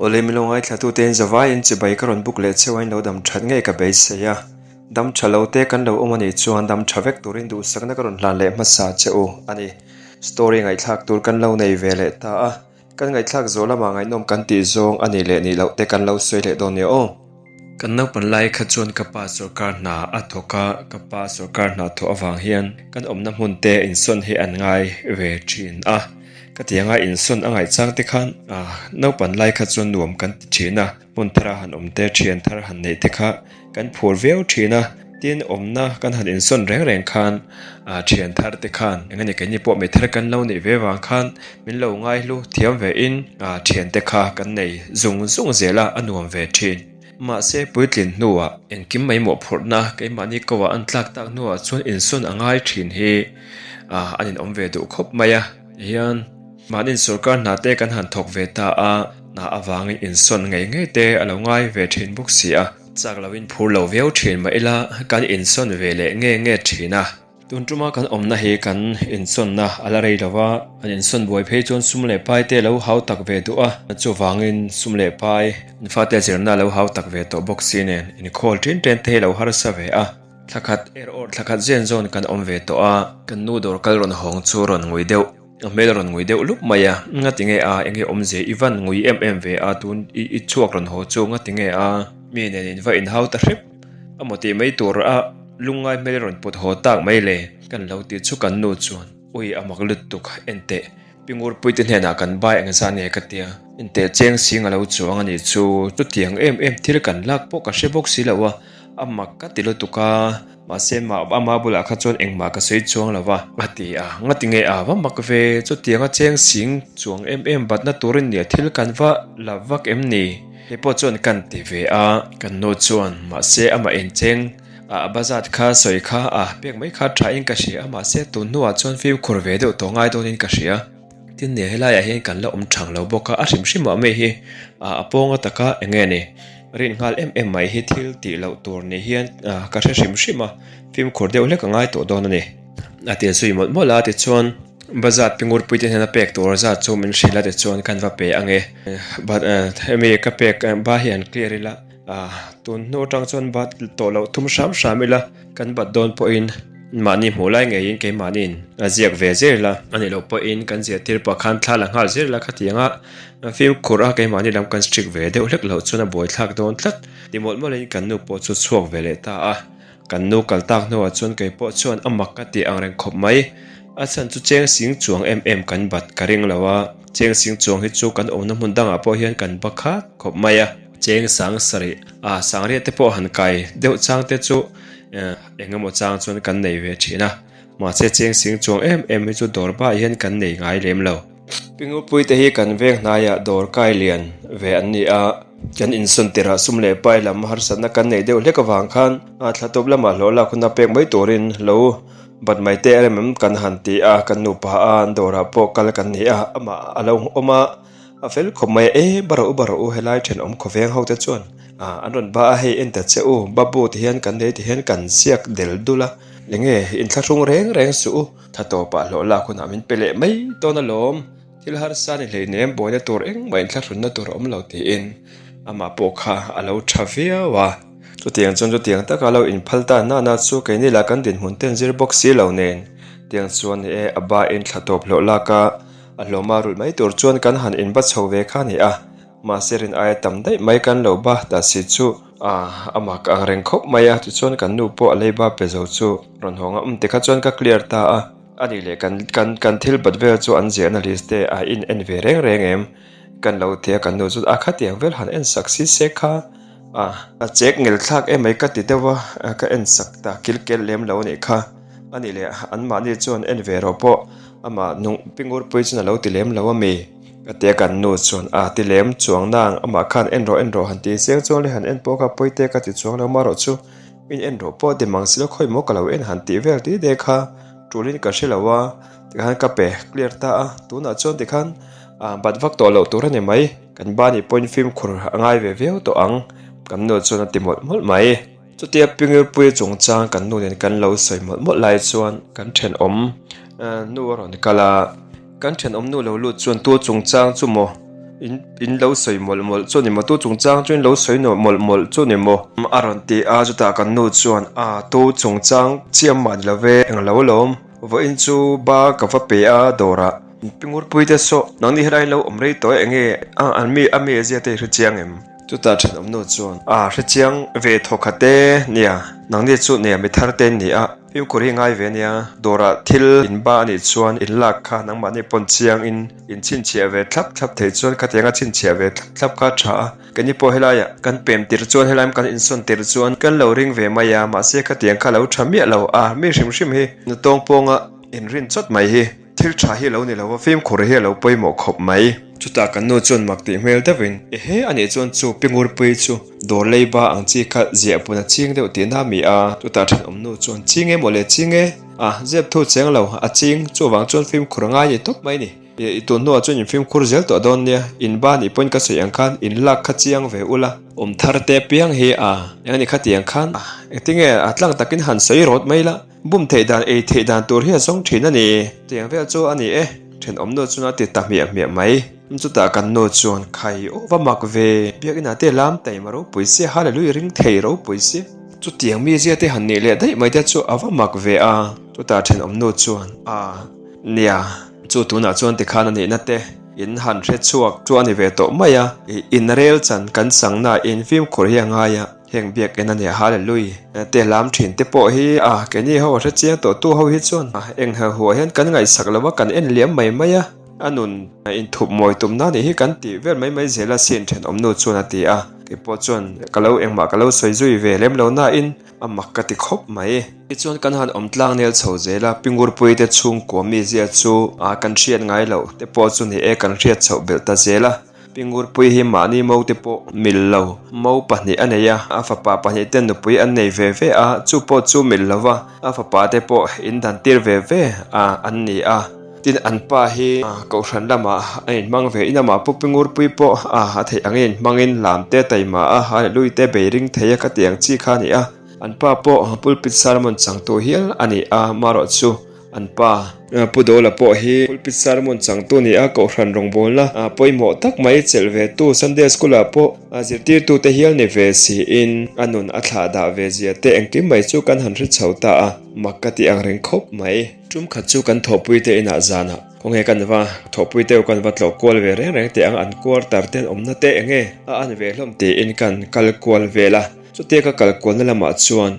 Awle milo ngaithlatute in zavaiin chibai ka rawn buk leh cheu a in lo dam that ngei ka beisei a. Dam tha lo te kan lo awm a nih chuan dam tha vek turin duhsakna ka rawn hlan leh hmasa che u a ni. Story ngaihthlak tur kan lo nei ve leh ta a. Kan ngaihthlak zawh lamah ngaihnawm kan tih zawng a nih leh nih loh te kan lo sawi leh dawn nia aw. Kan naupan lai kha chuan ka pa sawrkar hna a thawk a, ka pa sawrkar hna thawh avang hian kan awmna hmun te insawn hi an ngai ve thin a. Ka ti anga insawn a ngaih chang te khan naupan lai kha chuan nuam kan ti thin a, hmun thara han awm te, thian thar han neih te kha kan phur viau thin a. Tin, awmna kan han insawn reng reng khan thian thar te khan eng a ni keini pawh mi thar kan lo neih ve vang khan min lo ngaihlu thiam ve in thian te kha kan nei zung zung zel a, a nuam ve thin. Mahse, puitlin hnuah engkim mai mawhphurhna keimahni ko ah an tlak tak hnuah chuan insawn a ngai thin hi an inawm ve duh khawp mai a. Tihian mahni sorkar hna te kan han thawk ve ta a, hna avangin insawn ngei ngei te a lo ngai ve thin bawk si a. Chak loin phur lo viau thin mah ila kan insawn ve leh nge nge thin a. Tun tuma kan awmna hi kan insawnna a la rei lo va, an insawn buai phei chuan sum leh pai te lo hau tak ve duh a, chuvangin sum leh pai an fate zirna lo hau tak ve tawh bawk si nen inkhawl tin ten te hi lo harsa ve a. Thla khat er awr thla khat zen zawn kan awm ve tawh a, kan nu dawr kal rawn hawng chu rawn ngui deuh. A hmel rawn ngui deuh lup mai a, nga ti nge a, enge awmze i van ngui em em ve a, tun i i chhuak rawn haw chu nga ti nge a, mi nen in va inhau ta hrep a maw tih mai tur a lungngai hmel rawn put haw tak mai le, kan lo tih chu kan nu chuan ui a mak lutuk en teh pi Ngurpui te hnenah kan bai eng zan nge ka tia, en teh cheng sing a lo chuang a nih chu, chutiang em em thil kan lak pawh ka hre bawk si lo a, a mak ka ti lutuk a. Mahse mah ama bulah kha chuan engmah ka sawi chuang lo va. A ti a, ngati nge a va mak ve, chutianga cheng sing chuang em em batna turin nia thil kan va la vak em ni? Hei pawh chuan kan ti ve a, kan nu chuan mahse amah incheng a a bazat kha sawi kha a pek mai kha tha in ka hria a, mahse tun hnuah chuan fimkhur ve deuh tawh ngai dawnin ka hria. Tin nia helaiah hian kan la awm thang lo bawk a, a hrim hrim ah mai hi a pawnga taka eng nge ni rin nghal em em mai hi thil tih loh tur ni hian ka hre hrim hrim a, fimkhur deuh hlek a ngai tawh dawn a ni. A ti zui mawlh mawlh a, tichuan bazar pingurpui te hnena pek tur zat chu min hrilh a tichuan kan va pe ang e, but hemi ka pek ba hi an clear ila tun hnu atang chuan bat tawh loh thum hram hram ila kan bat dawn pawhin. Mahni hmuh lai ngeiin keimahniin a ziak ve zel ila, a nih loh pawhin kan ziah tir pah khan thla la nghal zel ila khatiang a fimkhur a keimahni lam kan strict ve deuh hlek loh chuan a buaithlak dawn tlat ti mawlh mawlhin kan nu pawh chu chhuak ve leh ta a. Kan nu kal tak hnuah chuan kei pawh chuan a mak ka tih ang reng khawp mai. A chhan chu cheng sing chuang em em kan bat ka ring lo a, cheng sing chuang hi chu kan awmna hmun dangah pawh hian kan ba khat khawp mai a. Cheng sang sarih a sangriat te pawh han kai deuh chang te chu Eng emaw chang chuan kan nei ve thin a, mahse cheng sing chuang em em hi chu dawr bahah hian kan nei ngai lem lo. Pingupui te hi kan veng hnaiah dawr kai lian ve an ni a, kan insawn tirah sum leh pai lam harsatna kan neih deuh hlek avang khan thla tawp lamah hlawh lak huna pek mai turin lo bat mai te rem em kan han ti a, kan nupa a an dawrah pawh kal kan ni a, amah a lo awm a. A fel khawp mai a, e ba rawh u ba rawh u helai thenawm khawveng ho te chuan ah an rawn ba a hei en ta che u babu ti hian kan nei ti hian kan ziak del dul a enge inthlahrung reng reng suh u tha tawpah hlawh lak hunah min pe leh mai dawn alawm thil harsa ni hleinem buaina tur engmah inthlahrunna tur a awm lo tiin amah pawh kha a lo tha viau a. Chutiang chuan chutiang taka lo inphal ta nana chu keini lah kan dinhmun te an zir bawk si lo nen tiang chuan e a ba in thla tawp hlawh lak a. A hlawma rulh mai tur chuan kan han inba chho ve kha a ni a, mahse rin aia tam daih mai kan lo ba ta si chu a a mak ang reng khawp mai a, tichuan kan nu pawh a leiba pe zo chu rawn hawng a, um tikha chuan ka clear ta a, a nih leh kan kan kan thil bat vel chu an ziahna list te a in en ve reng reng em kan lo ti a, kan nu chuan a khatiang vel han en sak si se kha a a chek ngel thlak em mai ka ti deuh a, ka en sak ta kil kel lem lo a nih kha, a nih leh anmahni chuan en ve rawh pawh. Amah nung pingurpui chuan a lo ti lem lo a mi? Ka ti a kan nu chuan a ti lem chuang nang amah khan en rawh en rawh han ti chiang chuang leh han en pawh kha pawite ka ti chuang lo marawh chu min en rawh pawh ti mang silo khawi maw ka lo en han tih vel tih te kha tulin ka hre lo a tikhan ka pe clear ta a tunah chuan tikhan ah bat vak tawh loh tur a ni mai kan ba nih pawhin fimkhur a ngai ve viau tawh ang kan nu chuan a ti mawlh mawlh mai. Chutia Pingirpuia chungchang kan nu nen kan lo sawi mawlh mawlh lai chuan kan thenawm nu a rawn kal a, kan thenawm nu lo lut chuan tu chungchang chu maw? In in lo sawi mawlh mawlh chu a ni maw? Tu chungchang chu in lo sawi nawh mawlh mawlh chu a ni maw? A rawn ti a, chutah kan nu chuan, A, tu chungchang chiam mah ni lo ve, englo alawm. Vawiin chu ba ka va pe a dawrah. Pingurpui te saw, nangni helai in lo awm rei tawh e, enge a an mi a mi zia te i hre chiang em? Chutah thenawmnu chuan, A, hre chiang ve thaw khat e, nia, nangni chu nia mi thar te in ni a, fimkhur hi ngai ve nia, dawrah thil in ba a nih chuan in lak kha nangmahni pawn chiang in in chhinchhiah ve thlap thlap thei chuan khatianga chhinchhiah ve thlap thlap kha a tha a, keini pawh helaiah kan pem tir chuan helai kan insawn tir chuan kan lo ring ve mai a, mahse khatiang kha lo tha miah lo a, mi hrim hrim hi nu tawng pawnga inrin chawt mai hi. Thil tha hi a lo ni lo a, fimkhur hi a lo pawimawh khawp mai. Chutah kan nu chuan mak tih hmel deuhin, Ehe, a nih chuan chu Pingurpui chu dawr leiba ang chi kha ziah pun a ching deuh tihna a mi a. Chutah thenawm nu chuan, Ching e mawle, ching e. A, zep thu cheng lo, a ching, chuvang chuan fimkhur a ngai ni tawp mai ni. I tun hnuah chuan in fimkhur zel tawh dawn nia, in ba nih pawhin ka sawi ang khan in lak kha chiang ve ula. Awm thar te piang hi a, eng a ni khatiang khan, engtinge a tlang takin han sawi rawt mai la. Bum theih dan ei theih dan tur hi a zawng thin a ni. Tiang vel chu a ni e. Thenawm nu chuan a ti ta hmiah hmiah mai. Chutah kan nu chuan khai aw va mak ve. Biakinn ah te lam taima ropui sia, Hallelujah ring thei ropui sia. Chutiang mizia te han nih leh daih mai te chu a va mak ve a. Chutah thenawm nu chuan a nia. Chu tunah chuan tikhan a nihna te in han hre chhuak chu a ni ve tawh mai a. In rel chan kan changna in fimkhur hi a ngai a. Heng biakinn a nia Hallelujah te lam thin te pawh hi a keini ho a hre chiang tawh tu ho hi chuan eng ha huah hian kan ngaihsak lo a kan en liam mai mai a a nun inthup mawi tum na nih hi kan tih vel mai mai zel a sin thenawm nu chuan a ti a keipawh chuan ka lo engmah ka lo sawi zui ve lem lo na in a mak ka ti khawp mai. Tichuan kan han awm tlang nel chho zel a Pingurpui te chhungkua mizia chu a kan hriat ngai loh te pawh chu ni e kan hriat chhoh belh ta zel a. Pingurpui hi mahni mo te pawh mil lo, mo pahnih a nei a, a fapa pahnih te nupui an nei ve ve a, chu pawh chu mil lo va, a fapa te pawh in dan tir ve ve a an ni a. Tin, an pa hi kohhran lamah a inhmang ve in amah pu Pingurpui pawh a a theih angin inhmangin lam te taima a, Hallelui te bei ring thei a ka ti ang chi kha a ni a. An pa pawh pulpit sermon changtu hial a ni a, marawh chu An pa, Pu Dawla pawh hi pulpit sermon changtu ni a, Kohhran rawngbawlna pawimawh tak mai chelh ve tu Sunday School ah pawh zirtirtute hial ni ve siin a nun a thlah dah ve zia te engkim mai chu kan han hre chho ta a, mak ka ti ang reng khawp mai. Tum khat chu kan thawhpui te inah zanah khawnge kan va thawhpui te kan va tlawh kual ve reng reng teh ang, an quarter te an awmna te enge a an ve hlawm tiin kan kal kual vel a. Chutia ka kal kualna lamah chuan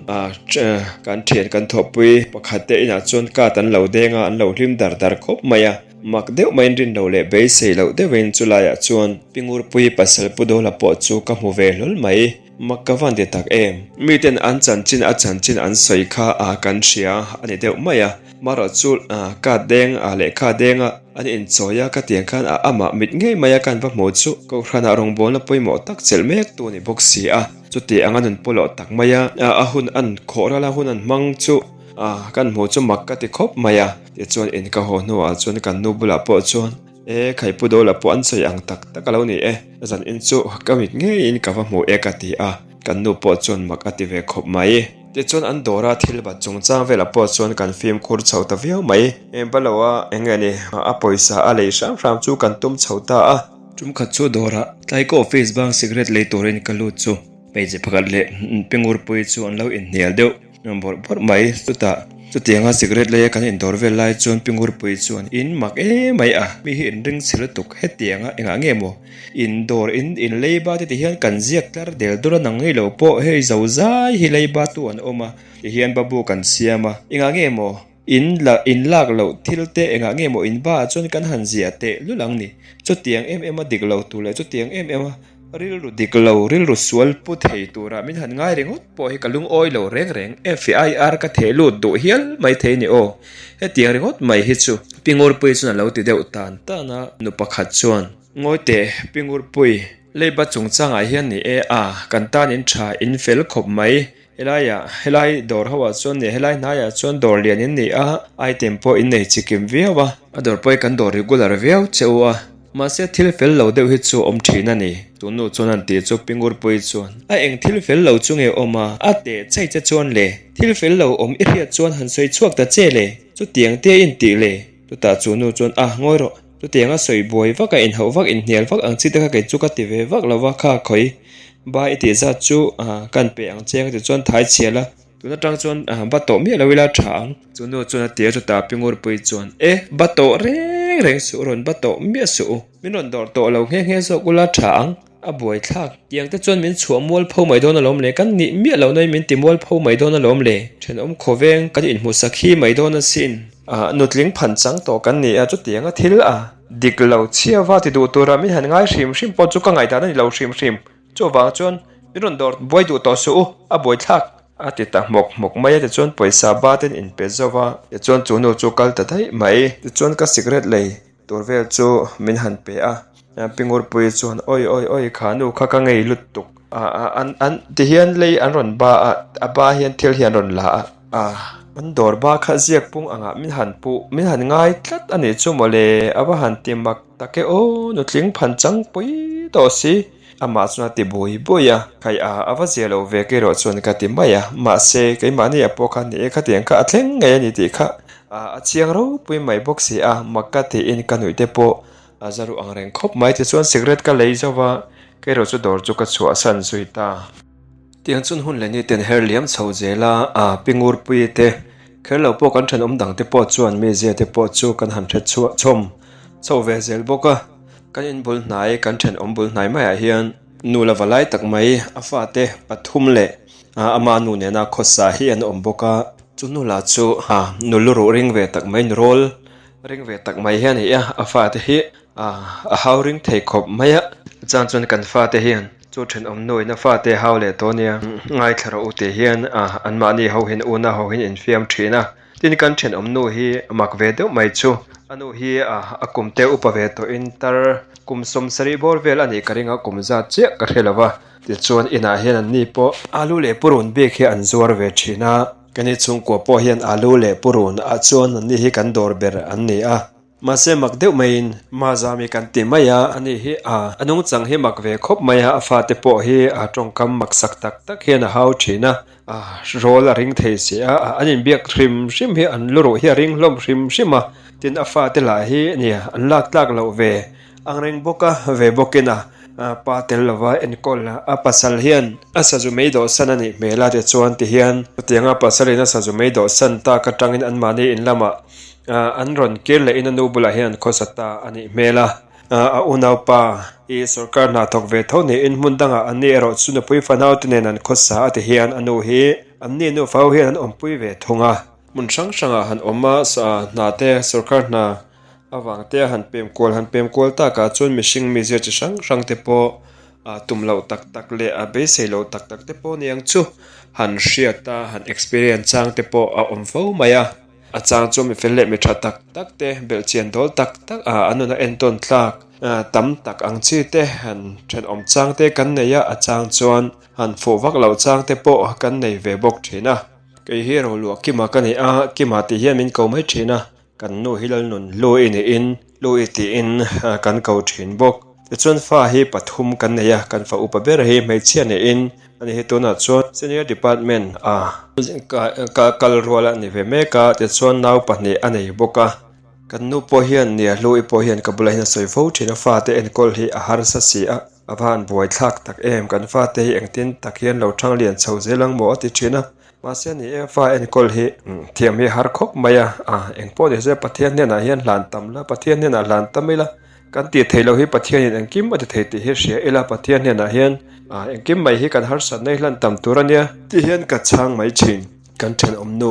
kan thian kan thawhpui pakhat te inah chuan card an lo deng a, an lo hlim dar dar khawp mai a. Mak deuh maiin rin lo leh beisei loh deuhin chulaiah chuan Pingurpui pasal Pu Dawla pawh chu ka hmu ve hlawl mai. Mak ka van ti tak em? Miten an chanchin a chanchin an sawi kha a kan hria a ni deuh mai a. Marawh chu card deng a lehkha deng a an inchawi a ka tiang khan a amah mit ngei mai a kan va hmu chu Kohhranah rawngbawlna pawimawh tak chelh mek tu ni bawk si a. Chuti anga nun pawlawh tak mai a, a hun an khawh ral a hun an hmang chu kan hmuh chu mak ka ti khawp mai a. Tichuan in ka haw hnuah chuan kan nu bulah pawh chuan E Khaipu Dawla pawh an sawi ang tak tak a lo ni e, zan in chu ka mit ngeiin ka va hmu e ka ti a, kan nu pawh chuan mak a ti ve khawp mai. Tichuan an dawra thil bat chungchang velah pawh chuan kan fimkhur chho ta viau mai. Baloa eng nge ni a pawisa a lei hram hram chu kan tum chho ta a. Tum khat chu dawrah tlaikaw office bang cigarette lei turin ka lut chu hmeichhe pakhat leh Pingurpui chu an lo inhnial deuh bawrh bawrh mai. Chutah chutianga cigarette leia kan indawr vel lai chuan Pingurpui chuan in mak em mai a, mi hi in ring chhe lutuk hetianga engah nge maw indawr in in leiba te ti hian kan ziak tlar del dawr a nang ngei lo pawh hei zo zai hi leiba tu an awm a tihian babu kan siam a engah nge maw In la in lak loh thil te engah nge maw in ba ah chuan kan han ziah teh lul ang ni. Chutiang em em a dik lo tur leh chutiang em em a rilru dik lo, rilru sual pu thei turah min han ngai ringawt pawh hi ka lungawi lo reng reng. FIR ka theh lut duh hial mai thei ni aw. Hetiang ringawt mai hi chu Pi Ngurpuii chuan a lo ti deuh tan tan a, nu pakhat chuan, Ngawi teh Pi Ngurpui, leiba chungchangah hian ni e a, kan tan in tha in fel khawp mai. Helaiah, helai dawr ho ah chuan nia helai hnaiah chuan dawr lian in ni a, item pawh in nei chikim viau a, a dawr pawh hi kan dawr regular viau che u a, mahse thil fel lo deuh hi chu awm thin a ni. Tun nu chuan an tih chu Pingurpui chuan a eng thil fel lo chu nge awm a, a teh chei che chuan le, thil fel lo awm i hriat chuan han sawi chhuak ta che le, chutiang te in tih le, chutah chu nu chuan a ngawi rawh. Chutianga sawi buai vak a inhauh vak inhnial vak ang chi te kha kei chu ka ti ve vak lo va kha khawi ba i tih zat chu kan pe ang che ka ti chuan thai chhial a tun atang chuan ba tawh miah lo ila tha ang. Chu nu chuan a ti a chutah Pingurpui chuan e ba tawh reng reng suh rawn ba tawh miah suh u min rawn dawrh tawh lo nghe nghe zawk ula tha ang. A buai thlak. Tiang te chuan min chhuah mual pho mai dawn alawm le, kan nih miah lo nain min ti mual pho mai dawn alawm le. Thenawm khawveng kan inhmuhsak hi mai dawn asin. A nutling phan chang tawh kan ni a, chutianga thil a dik lo chhiava ti duh tura min han ngai hrim hrim pawh chu ka ngaihdan a ni lo hrim hrim. Chuvang chuan min rawn dawr buai duh tawh suh u, a buai thlak. A ti ta hmawk hmawk mai a, tichuan pawisa ba ten inpe zo va, tichuan chu nu chu kal ta daih mai. Tichuan ka cigarette lei Tur vel chu min han pe a, Pingurpui chuan awi awi awi kha nu kha ka ngei lut tuk a a an an ti hian lei an rawn ba a, a ba hian thil hi an rawn la a, a an dawr ba kha ziak pung angah min han puh min han ngai tlat a nih chu mawle a va han ti mak tak e aw nutling phan chang pui tawh si amah chuan a ti bui bui a, khai a a va zia lo ve ka erawh chuan ka ti mai a, mahse keimahni ah pawh khan ni e khatiang kha a thleng ngei a ni tih kha. A chiang ropui mai bawk si a, mak ka tiin ka nuih te pawh a za ruh ang reng khawp mai. Tichuan cigarette ka lei zo va, kei erawh chu dawr chu ka chhuahsan zui ta. Tiang chun hun leh ni ten her liam chho zel a, a pi ngurpui te kher lo pawh kan thenawm dang te pawh chuan mizia te pawh chu kan han hre chhuah chhawm chho ve zel bawk a. Kan inbul hnai, kan thenawm bul hnai maiah hian nu la va lai tak mai a fate pathum leh Ama nu nena khawsa hi an awm bawk a, chu nu lah chu nu lu ruh ring ve tak mai, nu rawl ring ve tak mai hi a ni a, a fate hi a hau ring thei khawp mai a, chang chuan kan fate hian chu thenawm nu in a fate a hau leh tawh a nia, ngaithla rawh u tih hian anmahni ho hian unau ho hian infiam thin a. Tin kan thenawm nu hi mak ve deuh mai chu a nu hi a kum te upa ve tawhin tar kum 70 bawr vel a nih ka ring a kum zat chiah ka hre lo va tichuan inah hian an ni pawh alu leh purun bik hi an zuar ve thin a kani chhungkua pawh hian alu leh purun ah chuan an ni hi kan dawr ber an ni a. Mahse mak deuh maiin Mazami kan ti mai a, ani hi a a nungchang hi mak ve khawp mai a, a fate pawh hi a tawngkam maksak tak tak hian a hau thin a, a rawl a ring thei si a, an inbiak hrim hrim hi an lu ruh hi a ring hlawm hrim hrim a, tin a fate lah hi nia an lak tlak loh ve ang reng bawk a, ve bawkin a pa tel lova enkawl a pasal hian a sazu mei dawhsan a nih hmel a tichuan tihian chutianga pasalin a sazu mei dawhsan tak atangin anmahni in lamah An rawn kir leh in a nu bulah hian an khawsa ta a nih hmel a, a unaupa hi sorkar hna thawk ve tho niin hmun dangah an ni erawh chu nupui fanau te nen an khawsa a ti hian a nu hi an ni nufa ho hian an awmpui ve thung a. Hmun hrang hrangah han awm a, hna te sorkar hna avang te a han pem kual han pem kual takah chuan mihring mizia chi hrang hrang te pawh tum loh tak tak leh a beisei loh tak tak te pawh ni ang chu han hriat a han experience chang te pawh a awm fo mai a. A chang chu mi fel leh mi tha tak tak te, belhchian dawl tak tak a an nuna entawn tlak tam tak ang chi te han thenawm chang te kan nei a, a chang chuan han fuh vak loh chang te pawh kan nei ve bawk thin a. Kei hi Roluah Kima ka ni a, Kima tih hian min ko mai thin a, kan nu hi Lalnun Lu i niin Lu i tiin kan ko thin bawk. Tichuan fa hi pathum kan nei a, kan fa upa ber hi hmeichhia niin Ani hi tunah chuan senior department a kal rual a ni ve mek a tichuan nau pahnih a nei bawk a kan nu pawh hian nia hlui pawh hian ka bulah hian a sawi fo thin a fate enkawl hi a harsa si a a va han buai thlak tak em kan fate hi engtin tak hian lo thang lian chho zel ang maw a ti thin a mahse ni e fa enkawl hi thiam hi a har khawp mai a engpawh ni se Pathian hnenah hian hlan tam la Pathian hnenah hlan tam ila. Kan tih theih loh hi Pathianin engkim a ti thei tih hi hria ila Pathian hnenah hian engkim mai hi kan harsatna hi hlan tam tur a nia tih hian ka chhang mai thin. Kan thenawm nu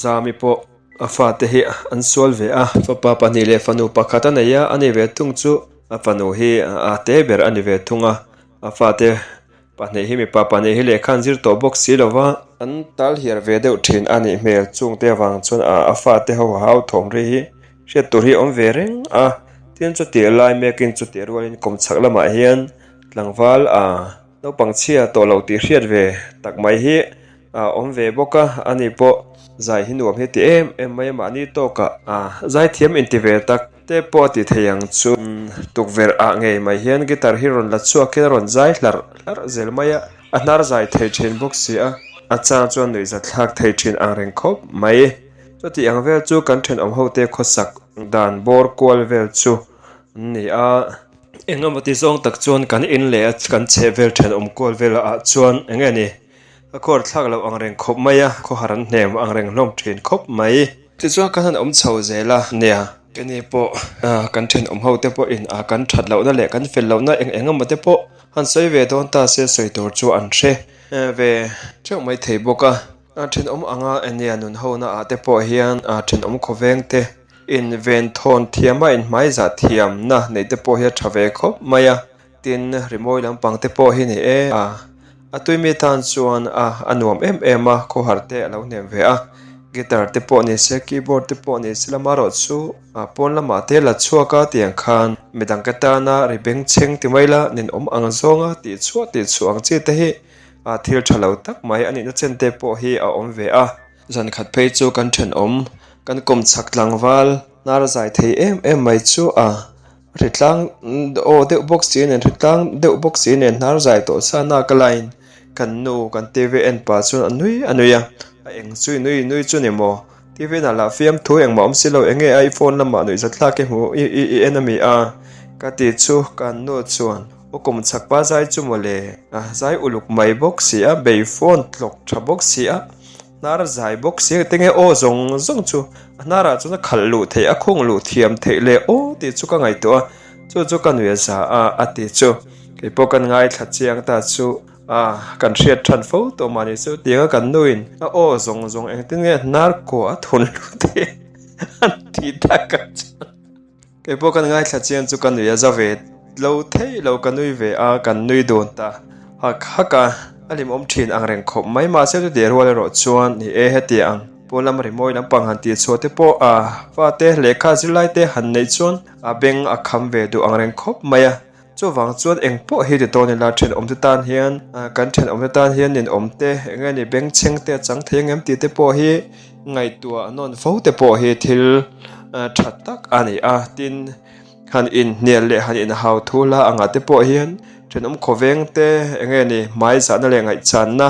Zami pawh a fate hi an sual ve a, fapa pahnih leh fanu pakhat a nei a, a ni ve thung chu a fanu hi a te ber a ni ve thung a, a fate Pahnih hi mipa pahnih hi lehkha an zir tawh bawk si lo va. An tal hiar ve deuh thin a nih hmel. Chungte avang chuan a fate ho hau thawm ri hi hriat tur hi a awm ve reng a. Tin chutih lai mekin chutih rualin kawmchhak lamah hian tlangval a naupang chhia tawh lo tih hriat ve tak mai hi a awm ve bawk a. Ani pawh zai hi nuam hi ti em em mai a mahni tawkah a zaithiam inti ve tak. Te pawh a ti thei ang chu tukverh ah ngei mai hian guitar hi rawn la chhuak in a rawn zai hlarh hlarh zel mai a, a hnar zai thei thin bawk si a, a chang chuan nuihza thlak thei thin ang reng khawp mai. Chuti ang vel chu kan thenawm hote khawsak dan bawr kual vel chu an ni a. Engemaw ti zawng tak chuan kan in leh a kan chheh vel thenawm kual vel ah chuan eng nge ni a kawr thlak loh ang reng khawp mai a, khawhar an hnem ang reng hlawm thin khawp mai. Tichuan kan han awm chho zel a nia. Keini pawh kan thenawm hote pawhin kan that lohna leh kan fel lohna eng eng emaw te pawh han sawi ve dawn ta se sawi tur chu an hre ve theuh mai thei bawk a. A thenawm anga ania nun hona ah te pawh hian a thenawm khawveng te in ven thawn thiam a in hmai zah thiam na neih te pawh hi a tha ve khawp mai a tin rimawi lampang te pawh hi ni e a a tui mi tan chuan a a nuam em em a khawhar te a lo hnem ve a guitar te pawh ni se keyboard te pawh ni se lama erawh chu a pawn lamah te la chhuak a tiang khan midang te tana ri bengchheng ti mai la ninawm ang zawnga tih chhuah tih chhuah ang chi te hi. a thil tha lo tak mai a nihna chen te pawh hi a awm ve a. Zan khat phei chu kan thenawm kan kawm chhak tlangval hnar zai thei em em mai chu a hritlang aw deuh bawk si nen hritlang deuh bawk si nen hnar zai tawh sa nak a laiin kan nu kan T_V en pah chuan a nui a nui a a eng chu i nui nui chu ni maw T_V nah lah fiamthu engmah awm si lo eng nge a i phone lamah nuihzathlak i hmu i i en a mi a ka ti chu kan nu chuan. Aw kum chhak pa zai chu mawle a zai uluk mai bawk si a, bei phone tlawk tha bawk si a, hnar zai bawk si a tinge aw zawng zawng chu a hnarah chuan a khalh luh theih a khung luh thiam theih leh aw tih chu ka ngaihtuah a, chu chu ka nuih a za a a ti chu keipawh kan ngaithla chiang ta chu a kan hriat than fo tawh mahni chu tianga kan nuin a aw zawng zawng engtin nge hnar kua a thun luh theih an tih takah chuan. Kei pawh kan ngaithla chiang chu ka nui a za ve lo thei lo ka nui ve a kan nui dun ta hak hak a a hlimawm thin ang reng khawp mai mahse chutih rual erawh chuan ni e heti ang pawn lam rimawi lampang han tih chhuah te pawh a fate lehkha zirlai te han neih chuan a beng a kham ve duh ang reng khawp mai a. Chuvang chuan eng pawh hi ti tawn ila thenawmte tan hian kan thenawmte tan hian ninawmte eng nge ni bengchheng te a chang thei ang em tih te pawh hi ngaihtuah nawn fo te pawh hi thil tha tak a ni a. Tin, han inhnial leh han inhau thu hla angah te pawh hian thenawm khawveng te eng nge ni hmai zahna leh ngaihchanna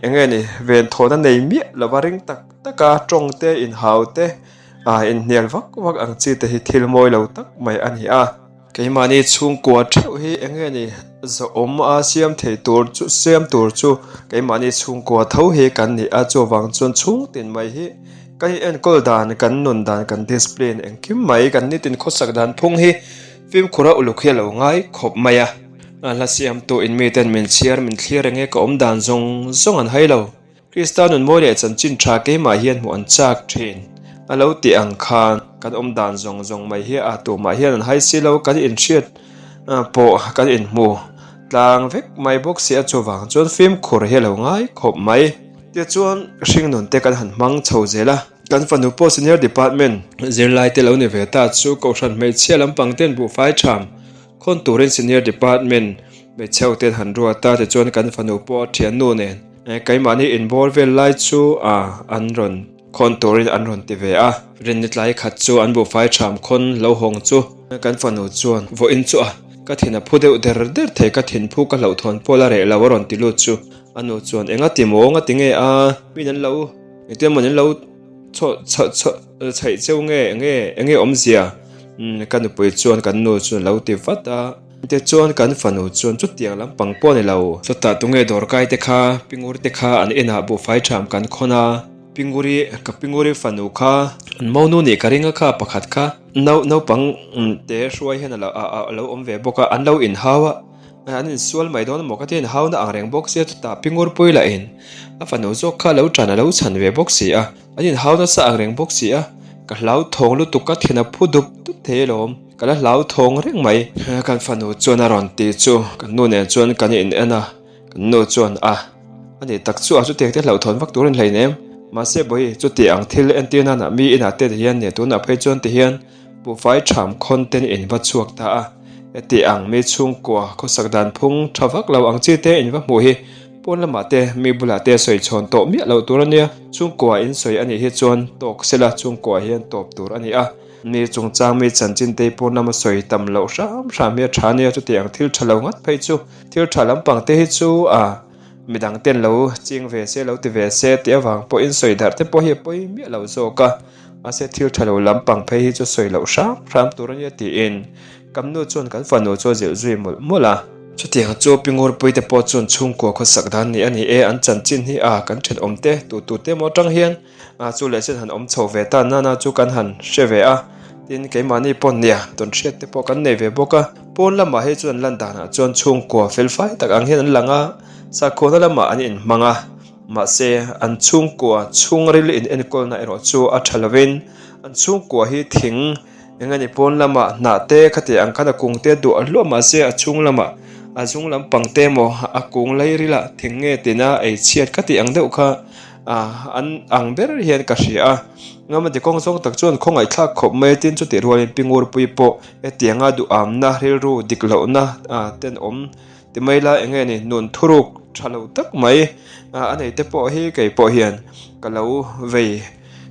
eng nge ni venthawhna nei miah lova ring tak taka tawng te inhau te inhnial vak vak ang chi te hi thil mawi lo tak mai a ni a. Keimahni chhungkua theuh hi eng nge ni zawhawm a siam thei tur chu siam tur chu keimahni chhungkua tho hi kan ni a chuvang chuan chhungtin mai hi kan in enkawl dan kan nun dan kan discipline engkim mai kan nitin khawsak dan phung hi fimkhur a uluk hi a lo ngai khawp mai a hla siamtu in miten min chhiar min thlir eng nge ka awm dan zawng zawng an hai lo. Krista nun mawi leh chanchin tha keimah hian hmuh an chak thin. A lo tih ang khan kan awm dan zawng zawng mai hi a tumah hian an hai si lo, kan inhriat pawh kan inhmu tlang vek mai bawk si a, chuvang chuan fimkhur hi a lo ngai khawp mai. Tichuan hringnun te kan han hmang chho zel a, kan fanu pawh senior department zirlai te lo ni ve ta chu Kohhran hmeichhia lampang ten buhfai tham Khawn turin Senior Department hmeichhe hoten han ruat a, tichuan kan fanu pawh a thiannu nen keimahni inbawr vel lai chu an rawn khawn turin an rawn ti ve a. Rinni tlai khat chu an buhfai tham khawn lo hawng chu kan fanu chuan vawiin chu a ka thin a phu deuh der der thei, ka thin phu ka hlauhthawn pawh la reh lo a rawn ti lut chu a nu chuan enga ti maw nga ti nge a min an lo engtin emaw an lo chhaw chhaw chhaw chhaih cheu nge enge enge awmzia umm ka nupui chuan kan nu chuan a lo ti vat a tichuan kan fanu chuan chutiang lampang pawh a ni lo chutah tunge dawrkai te kha pingur te kha an inah buhfai tham kan khawn a pinguri ka pinguri fanu kha an monu nih ka ring a kha pakhat kha nau naupang te hruai hian a lo a lo awm ve bawk a an lo inhau a. An insual mai dawn emaw ka ti a, inhauna ang reng bawk sia chutah Pingurpui lah in a fanu zawk kha lo tan a lo chhan ve bawk si a, an inhau nasa ang reng bawk si a, ka hlauthawng lutuk ka thin a phu dup dup thei alawm, ka la hlauthawng reng mai. Kan fanu chuan a rawn ti chu kan nu nen chuan kan in en a, kan nu chuan a a ni tak chu a chutiang te hlauhthawn vak tur a ni hleinem, mahse bawihi chuti ang thil entir nana mi inah te ti hian nia tunah phei chuan ti hian Buhfai tham khawn ten in va chhuak ta a, heti ang mi chhungkua khawsak dan phung tha vak lo ang chi te in va hmuh hi pawn lamah te mi bulah te sawi chhawn tawh miah loh tur a nia, chhungkua in sawi a nih hi chuan tawk sela chhungkua hian tawp tur a ni a, mi chungchang mi chanchin te pawn lama sawi tam loh hram hram hi a tha nia, chuti ang thil tha lo ngat phei chu thil tha lampang te hi chu a. Midang ten lo ching ve se, lo ti ve se tih avang pawhin sawi darh te pawh hi a pawi miah lo zawk a, mahse thil tha lo lampang phei hi chu sawi loh hram hram tur a nia tiin kam nu chuan kan fanu chu a zilh zui mawlh mawlh a. Chutiang chu Pi Ngurpui te pawh chuan chhungkua khawsak dan ni a ni e, an chanchin hi a kan thenawm te tu tu te emaw atang hian a chu leh chen han awm chho ve ta nana chu kan han hre ve a, tin keimahni pawh nia tawn hriat te pawh kan nei ve bawk a, pawn lamah hei chuan lan danah chuan chhungkua fel fai tak ang hian an lang a, sakhuana lamah an inhmang a, mahse an chhungkua chhungril in enkawlna erawh chu a tha lovin an chhungkua hi thing eng a ni pawn lamah hnah te khati ang khan a kung te duah hluah mahse a chhung lamah a zung lampang te emaw a kung lairilah thing nge tina ei chhiat khati ang deuh kha Ah, an ang ber hian ka hria a. Ngamati kawng zawng tak chuan khawngaihthlak khawp mai tin chutih rualin Pi Ngurpui pawh hetianga duhamna rilru dik lohna ah tenawm ti mai la eng nge ni nun thuruk tha lo tak mai ah a nei te pawh hi kei pawh hian ka lo vei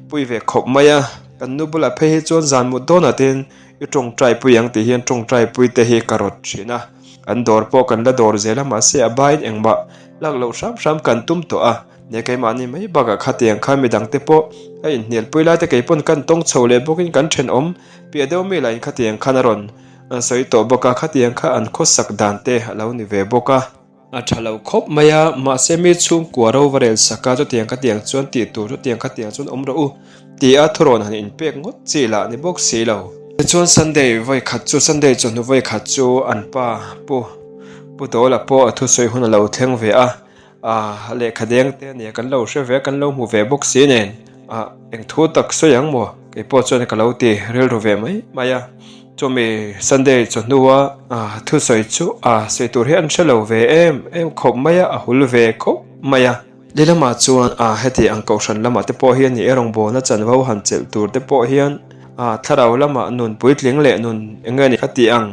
pui ve khawp mai a. Kan nu bulah phei hi chuan zan mut dawnah tin i tawngtai pui ang tih hian tawngtai pui te hi ka rawt thin a. An dawr pawh kan la dawr zel a mahse a baiin engmah lak loh hram hram kan tum tawh a. Nia keimahni mai bakah khatiang khan midang te pawh a inhnialpui lai te kei pawn kan tawng chho leh bawkin kan thenawm piah deuh mi lahin khatiang khan a rawn sawi tawh bawk a, khatiang kha an khawsak dan te a lo ni ve bawk a. A tha lo khawp mai a, mahse mi chhungkua ro va rel sak a, chutiang khatiang chuan tih tur chutiang khatiang chuan awm rawh u ti a thurawn han inpek ngawt chi lah ni bawk si lo. Tichuan Sunday vawi khat chu Sunday chawhnu vawi khat chu an pa Pu Pu Dawla pawh a thusawi hun a lo thleng ve a, Ah, lehkha deng te ania kan lo hre ve a, kan lo hmu ve bawk si nen. Ah, eng thu tak sawi ang maw? Kei pawh chuan ka lo ti rilru ve mai mai a. Chumi Sunday chawhnua ah thusawi chu ah sawi tur hi an hre lo ve em em khawp mai a, a hul ve khawp mai a. Lehlamah chuan ah heti ang kohhran lamah te pawh hian nih rawngbawlna chanvo han chelh tur te pawh hian ah thlarau lamah nun puitling leh nun eng nge ni kha tih ang.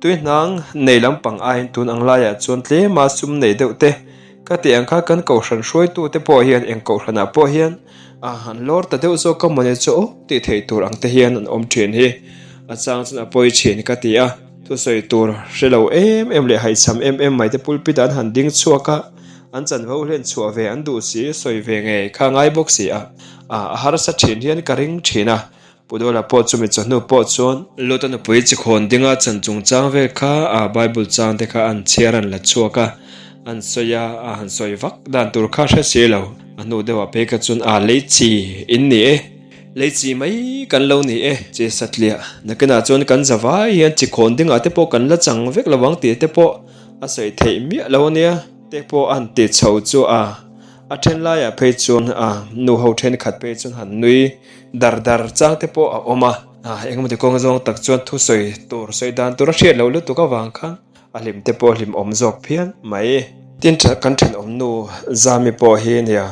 Tuihnang nei lampang aiin tun ang laiah chuan tlema sum nei deuh te ka tih ang kha kan kohhran hruaitu te pawh hian eng kohhranah pawh hian a han lawr ta deuh zawk a mawni chu aw tih theih tur ang te hian an awm thin hi a chang chuan a pawi thin ka ti a, thusawi tur hre lo em em leh haihchham em em mai te pulpit ah an han ding chhuak a, an chanvo hlen chhuah ve an duh si sawi ve ngei kha ngai bawk si a, a harsa thin hian ka ring thin a. Pu Dawla pawh chumi chawhnu pawh chuan Lota nupui chikhawn dinga chan chungchang vel kha a Bible chang te kha an chhiar an la chhuak a, an sawi a, a han sawi vak dan tur kha hre si lo. A hnu deuhah phei kha chuan a lei chi in ni e, lei chi mai kan lo ni e, chi satliah nakinah chuan kan za vai hian chikhawn dingah te pawh kan la chang vek lo ang tih te pawh a sawi theih miah lo ania te pawh a han ti chho chu a. A then laiah phei chuan a nu ho thenkhat phei chuan han nui dar dar chang te pawh a awm a, engemaw kawng zawng tak chuan thusawi tur sawi dan tur a hriat loh lutuk avang khan a hlim te pawh a hlim awm zawk phian mai. Tin kan thenawm nu Zami pawh hi nia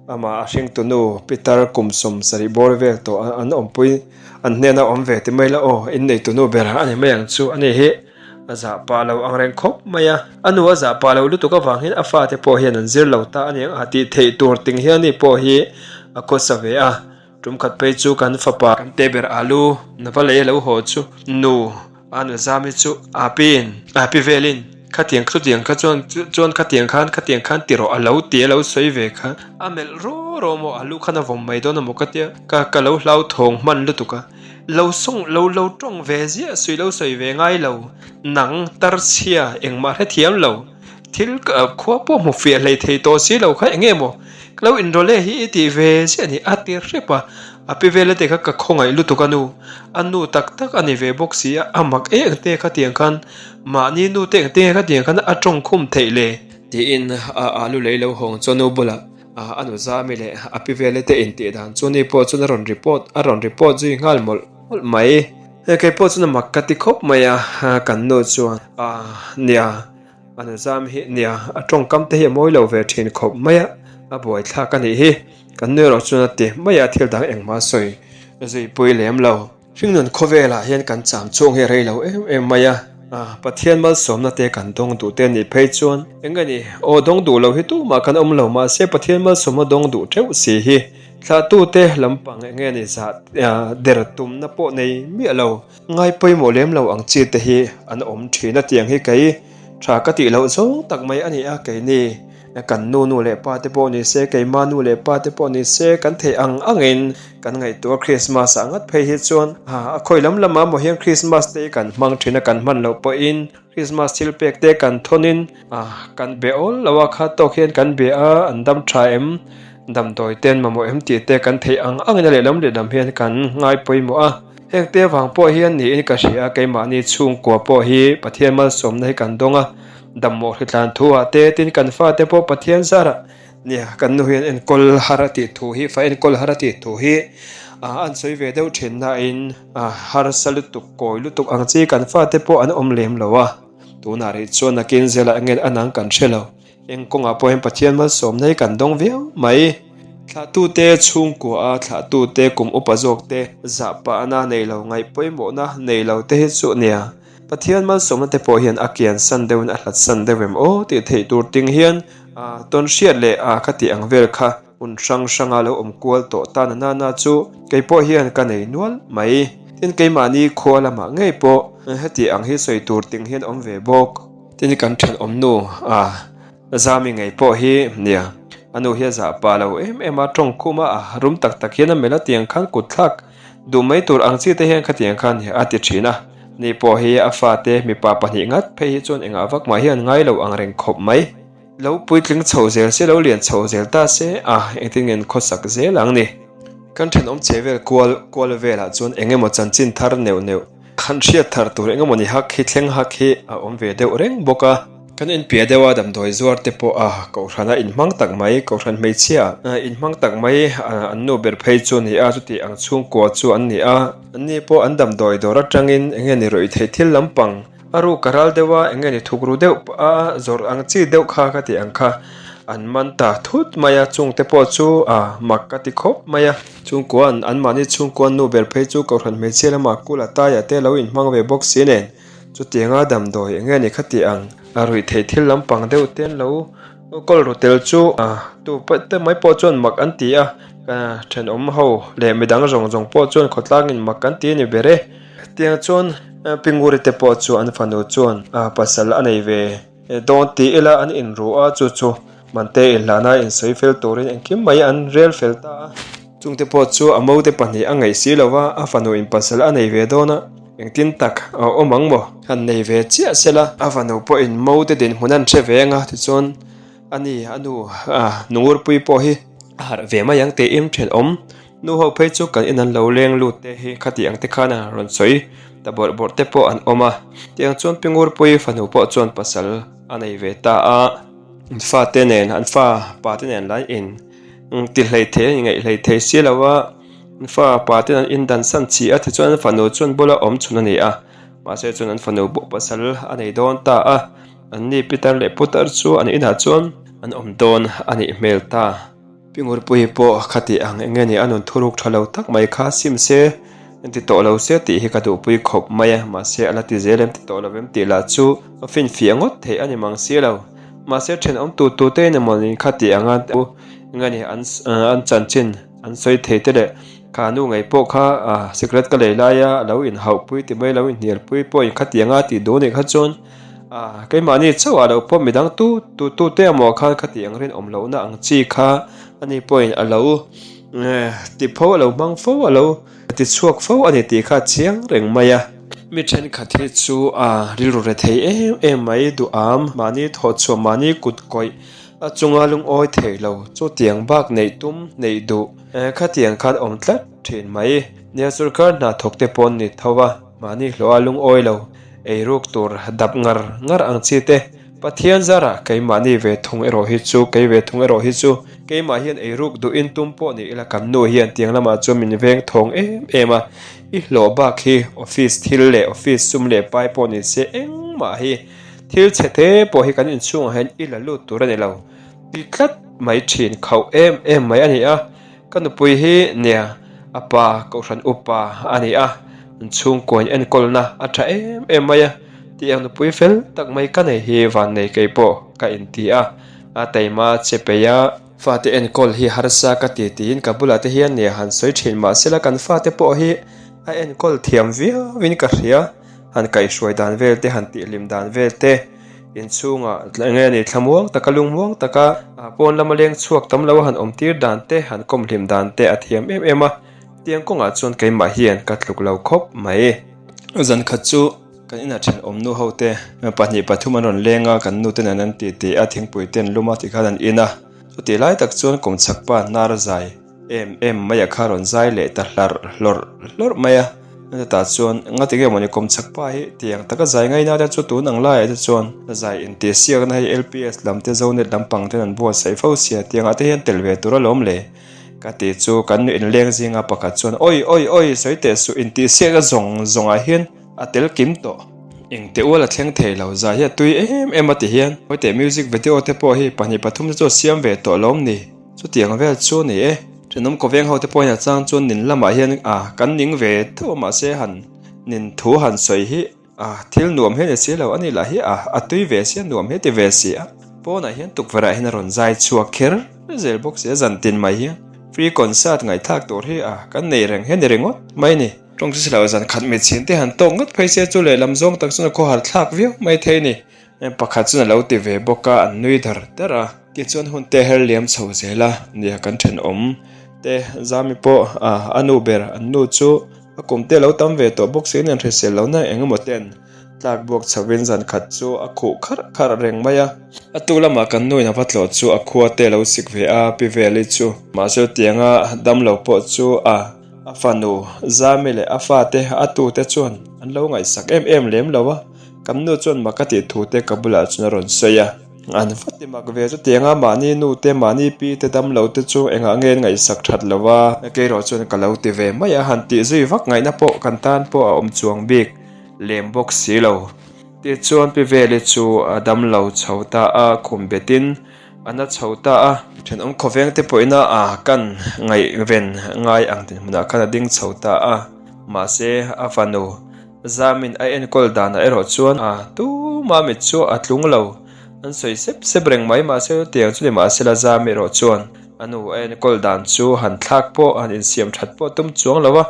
amah a hringtu nu Peter kum 70 bawr vel tawh an awmpui an hnena awm ve ti mai la aw inneitu nu ber a ni mai ang chu a ni hi. A zah pah lo ang reng khawp mai a, a nu a zah pah lo lutuk avang hian a fate pawh hian an zir lo ta a ni ang a tih theih tur ting hian ani pawh hi a khawsa ve a. Tum khat phei chu kan fapa kan te ber alu na va lei a lo haw chu nu a nu zami chu a piin a pi velin khatiang chutiang kha chuan chuan khatiang khan khatiang khan ti rawh a lo ti a lo sawi ve kha a melh raw raw maw alu khan a vawm mai dawn a maw ka tia ka ka lo hlauthawng hman lutuk a. Lo sawng lo lo tawng ve ziah sui lo sawi ve ngai lo, nang tar chhia engmah hrethiam lo, thil khua pawh hmu fiah hlei thei tawh si lo kha enge maw ka lo inrawlh e hi i tih ve ziah a ni a ti hrep a, a pi vel ate kha ka khawngaih lutuk a nu, a nu tak tak a ni ve bawk si a, a mak eng te khatiang khan mahni nu te eng te khatiang khan a tawng khum theih le tiin a alu lei lo hawng chuan nu bulah. A nu Zami leh a pi vele te intih dan chu ni pawh chuan a rawn report a rawn report zui nghal mawlh mawlh mai. Hei kei pawh chuan a mak ka ti khawp mai a, kan nu chuan a nia a nu Zami hi nia a tawngkam te hi a mawi lo ve thin khawp mai a, a buaithlak a nih hi. Kan nu erawh chuan a ti mai a, thil dang engmah sawi zui pui lem lo. Hringnun khawvelah hian kan cham chhung hi a rei lo em em mai a, Pathian malsawmna te kan dawng duh te anih phei chuan eng a ni, aw dawng duh lo hi tumah kan awm lo mahse Pathian malsawmna dawng duh theuh si hi thlahtute lampang eng nge ni zah der tumna pawh nei miah lo, ngai pawimawh lem lo ang chi te hi an awm thin a tiang hi kei tha ka tih loh zawng tak mai a ni a keini. Kan nu nu leh pa te pawh ni se, keimah nu leh pa te pawh ni se, kan theih ang angin kan ngaihtuah a Christmas ah ngat phei hi chuan a khawi lam lamah maw hian Christmas te hi kan hmang thin a, kan hman loh pawhin Christmas thil pek te kan thawn in kan be awl lo a, kha tawk hian kan be a, an dam tha em, damdawi te an mamawh em tih te kan theih ang angin a lehlam lehlam hian kan ngai pawimawh a. Heng te vang pawh hian niin ka hria a, keimahni chhungkua pawh hi Pathian malsawmna hi kan dawng a. Dammawh hritlan thu ah te tin kan fate pawh Pathian zarah nia kan nu hian enkawl har a tih thu hi fa enkawl har a tih thu hi ah an sawi ve deuh thin nain ah harsa lutuk kawi lutuk ang chi kan fate pawh an awm lem lo a tunah rih chuan nakin zelah eng nge a nang kan hre lo eng kawngah pawh hian Pathian malsawmna hi kan dawng viau mai. Thlahtute chhungkua a thlahtute kum upa zawk te zahpahna nei lo ngaih pawimawhna nei lo te hi chu nia. Pathian malsawmna te pawh hian a kian san deuhin a hlat san deuh em aw tih theih tur ting hian tawn hriat leh ka tih ang vel kha hun hrang hranga lo awm kual tawh ta na nana chu kei pawh hian ka nei nual mai. Tin keimahni khua lamah ngei pawh heti ang hi sawi tur ting hian awm ve bawk. Tin kan thenawm nu Zami ngei pawh hi nia a nu hi a zah pah lo em em a tawngkhum a rum tak tak hian a melh a tiang khan kut thlak Duh mai tur ang chi te hian khatiang khan a ti thin a, ni pawh hi a fate mipa pahnih ngat phei hi chuan engah vak mah hian ngai lo ang reng khawp mai. Lo puitling chho zel se, lo lian chho zel ta se, a engtin nge an khawsak zel ang ni. Kan thenawm che vel kual kual velah chuan eng emaw chanchin thar neuh neuh khan hriat thar tur eng emaw ni hak hi thleng hak hi a awm ve deuh reng bawk a. Kan inpiah deuh a damdawi zuar te pawh a kohhran a inhmang tak mai, kohhran hmeichhia inhmang tak mai an nu ber phei chu a ni a, chuti ang chhungkua chu an ni a. An ni pawh an damdawi dawr atangin eng nge ni rawih theih thil lampang a ruk a ral deuh a, eng nge ni thuk ru deuh a zawrh ang chi deuh kha ka tih ang kha an man ta thut mai a, chung te pawh chu a mak ka ti khawp mai a. Chhungkua an anmahni chhungkua an nu ber phei chu kohhran hmeichhia lamah kula taia te lo inhmang ve bawk si nen. Chutianga damdawi eng nge ni kha tih ang a ruih theih thil lampang deuh te an lo kawl ru tel chu tu te mai pawh chuan mak an ti a, thenawm ho leh midang zawng zawng pawh chuan khawtlangin mak an ti a ni ber e. Tiang chuan Pinguri te pawh chu an fanu chuan pasal a nei ve dawn ti ila an inru a, chu chu Mante inhlahna insawi fel turin engkim mai an rel fel ta a. Chungte pawh chu a mote pahnih a ngaih si lo va, a fanu in pasal a nei ve dawn a, engtin tak a awm ang maw? Han nei ve chiah se la, a fanu pawhin mote dinhmun an hre ve anga, tichuan a ni a nu nungurpui pawh hi a harh ve mai ang tiin thenawm nu ho phei chu kan in an lo leng lut te hi khati ang te khan a rawn sawi ta bawrh bawrh te pawh an awm a, tiang chuan Pingurpui fanu pawh chuan pasal a nei ve ta a, an fate nen an fa pa te nen lai in. Ti hlei thei a ingaih hlei thei si lo a, an fa pa ten an indan san chi a tichuan an fanu chuan bula awm chhun a ni a, mahse chuan an fanu pawh pasal a nei dawn ta a, an ni pitar leh putar chu an inah chuan an awm dawn a nih hmel ta. Pingurpuii pawh khati ang eng nge ni a nun thuruk tha lo tak mai kha sim se ti tawh lo se tih hi ka duhpui khawp mai a, mahse a la ti zel em ti tawh lo em tih lah chu a finfiah ngawt theih a ni mang si lo. Mahse thenawm tu tu te in emaw ni kha tih anga u eng a ni an an chanchin an sawi thei te leh kha nu ngei pawh kha ah sikret ka lei laia a lo inhauh pui ti mai lo inhnial pui pawh in khati anga tih duh anih kha chuan ah keimahni chauh ah lo pawh midang tu tu tu te emaw khan khati ang rinawm lohna ang chi kha ani pawhin a lo ti pho a lo hmang fo a lo Ti chhuak fo a ni tih kha a chiang reng mai a. Mi thenkhat hi chu a rilru re thei em em mai duham mahni thawhchhuah mahni kut kawih a chunga lungawi thei lo chu tiang bak neih tum neih duh khatiang khan awm tlat thin mai. Nia sorkar hna thawk te pawh an ni tho a mahni hlawh a lungawi lo eiruk tur dap ngar ngar ang chi te Pathian zarah keimahni ve thung erawh hi chu, kei ve thung erawh hi chu, keimah hian eiruk duhin tum pawh ni ila kan nu hian tiang lamah chuan min veng thawng em em a, i hlawh bak hi office thil leh office sum leh pai pawh ni se engmah hi thil chhe te pawh hi kan inchhungah hian i la lut tur a ni lo ti tlat mai thin khauh em em mai a ni a. Ka nupui hi nia a pa kohhran upa a ni a, an chhungkuain enkawlna a tha em em mai a, tiang nupui fel tak mai ka nei hi vannei kei pawh ka inti a, a taima che peih a. Fate enkawl hi harsa ka ti tiin ka bulah te hian nia han sawi thin mahsela kan fate pawh hi a enkawl thiam viauin ka hria, han kaihhruai dan vel te han tihhlim dan vel te. Inchhungah eng nge ni thlamuang taka lungmuang taka pawn lama leng chhuak tam lo a han awm tir dan te, han kawm hlim dan te a thiam em em a. Tiang kawngah chuan keimah hian ka tluk lo khawp mai. Zan khat chu kan inah thenawm nu ho te pahnih pathum an rawn leng a, kan nu te nen an ti ti a, thingpui te an lum a tikhan an in a. Chutih lai tak chuan kawmchhak pa hnar zai em em mai a kha rawn zai leh ta hlarh hlawrh hlawrh mai a. Chutah chuan ngati nge mawni kawmchhak pa hi tiang taka zai ngaina te chu tun ang laiah te chuan zai intihsiakna hei LPS lam te Zonet lampang ten an buatsaih fo sia tiangah te hian tel ve tur alawm le. Ka tih chu kan nu inleng zinga pakhat chuan Awi awi awi sawi teh suh intihsiakna zawng zawngah hian a tel kim tawh. Engte ual a thleng thei lo zai hi a tui em em a ti hian hawi teh music video te pawh hi pahnih pathum te chu a siam ve tawh lawm ni chutiang vel chu a ni e. Thenawm kawveng ho te pawh hian a chang chuan nin lamah hian a kan ning ve tho a mahse han nin thu han sawi hi A, thil nuam hi a ni si lo, ani lah hi a, a tui ve si a, nuam hi a ti ve si a. Pawnah hian tukverhah hian a rawn zai chhuak kher zel bawk si a, zan tin mai hian free concert ngaihthlak tur hi a, kan nei reng hi a ni ringawt mai ni. Tawng chu si lo, zan khat mitchhin te han tawk ngawt phei se chu lehlam zawng tak chuan a khawhar thlak viau mai thei ni. Pakhat chuan a lo ti ve bawk a, an nui dar dar a. Tichuan hun te her liam chho zel a, nia kan thenawm te Zami pawh a, a nu ber an nu chu A kum te lo tam ve tawh bawk si nen hrisel lohna eng emaw ten tlak buak chhovin zan khat chu a khuh kharh kharh reng mai a. A tu lamah kan nuin a va tlawh chu a khua te lo sik ve a, Pi Veli chu. Mahse tianga damlo pawh chu a a fanu Zami leh a fate a tute chuan an lo ngaihsak em em lem lo a, kan nu chuan mak a tih thu te ka bulah chuan a rawn sawi a. An va ti mak ve chutianga mahni nu te mahni pi te dam lo te chu engah nge an ngaihsak that lo a, keiraw chuan ka lo ti ve mai a, han tih zui vak ngaihna pawh kan tan pawh a awm chuang bik lem bawk si lo. Tichuan pi Veli chu a dam lo chho ta a, khum betin a na chho ta a. Thenawm khawveng te pawhin a kan ngaihven ngai ang dinhmunah khan a ding chho ta a, mahse a fanu Zamin a enkawl danah erawh chuan a tuma mit chu a tlung lo. An sawi sep sep reng mai mahse tiang chu ni mahsela Zam erawh chuan a nu a enkawl dan chu han thlak pawh han insiam that pawh tum chuang lo a,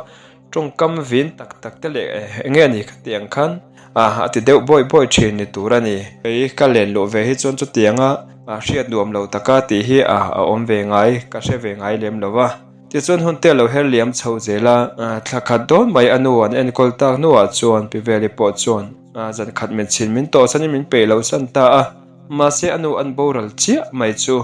tawngkam vin tak tak te leh eng nge ni khatiang khan a ti deuh bawi bawi thin ni tur a ni. Kei ka len luh ve hi chuan chutianga hriat nuam lo taka tih hi a awm ve ngai ka hre ve ngai lem lo va. Tichuan hun te a lo her liam chho zel a, thla khat dawn mai a nu an enkawl tak hnuah chuan Pi Veli pawh chuan zan khat min chhin min tawh sanin min peih loh san ta a, mahse a nu an boral chiah mai chu